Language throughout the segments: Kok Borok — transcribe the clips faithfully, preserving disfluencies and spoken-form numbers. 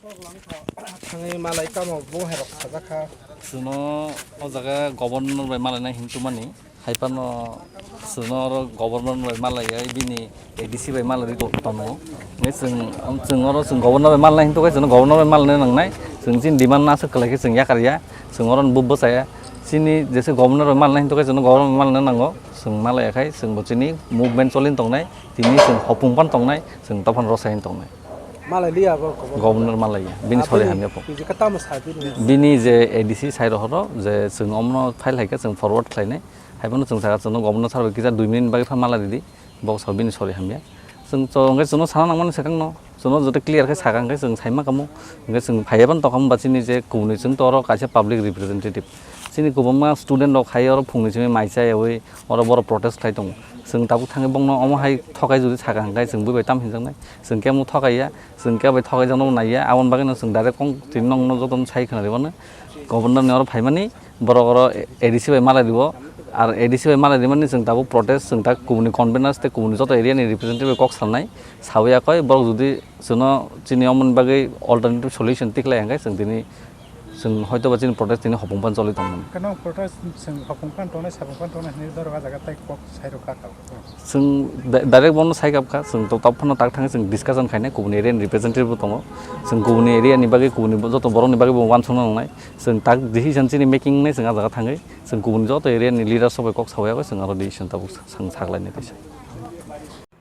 Thangwi malai tamo bung hai rok sajak kha. Chwngno o jaga governor bai malainai hintumani. Hai phano chwngno oro governor bai malaiya, bini A D C bai malai tongo. Hwnkhe chwng, chwng oro chwng governor bai malai hinto khe chwngno governor bai malai nangnai. Chwng chini demand no aswk kwlai khe chwng yakar ya. Chwng oro bo bwchaya. Chini jese governor bai malai hinto khe chwngno governor bai malai nango. Chwng malai ya khai chwng bo chini movement cholin tongnai. Tini chwng hopung pan tongnai. Chwng tophano rwsai tongnai. Malai liya bo governor. Governor malai ya. Bini sori hamya po. Bini je A D C sai rohoro je chwng omno file hai khe chwng forward khlainai. Hai phano chwng saka chwngno governor sir bai kisa dui minute bagwi pha malai ridi. Bok sao bini sori hamya. Chwng chwngno sana nangmani swkangno. Chwngno joto clear khe saka hwnkhe chwng saima kamo. Hwnkhe chwng phaiya phano tokha hwnba chini je kubuni chwng to oro kaisa public representative. Chini kwbangma student rok hai oro phungni simi mai chayawi oro borok protest khlai tongo. Chwng tabuk thangwi bokno omo hai thokai jodi saka hwnkhe chwng bui bai tam hinjaknai. Chwng kebo thokaiya, chwng kebo bai thokaijakno naiya. Aboni bagwino chwng direct kong tini nokno jotono sai khwna rwmani. Governor ni oro phaimani, borok oro A D C bai malai rwo. Ar A D C bai malai rwmani chwng tabuk protest, chwng tak kubuni conveners tei kubuni joto area ni representative bai kok salnai. Sawi yakoi borok jodi chwngno chini omoni bagwi alternative solution tikhlai hwnkhe chwng tini, chwng hoitoba chini protest tini hopung pan choli tongmani. Kano protest chwng hopung pan tongnai, sapung pan tongnai hinwi dorok ah jaga tai kok sai rwkha kha. Chwng di-, direct bono sai kap kha, chwng to tok phano tak thangwi chwng discussion khainai, kubuni area ni representative bo tongo. Chwng kubuni area ni bagwi, kubuni joto borok ni bagwi bo uansukna nangnai. Chwng tak decision chini making wngnai chwng ah jaga thangwi. Chwng kubuni joto area ni leaders rok bai kok sawi yakoi chwng aro decision tabuk chwng saklainai teisa.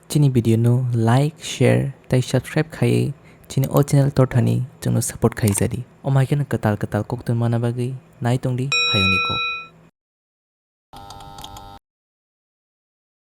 Chini video no like, share tei subscribe khaiwi chini o channel torthani chwngno support khaijadi. Omo hai kheno kwtal kwtal koktwma mana bagwi nai tongdi hayungni kok.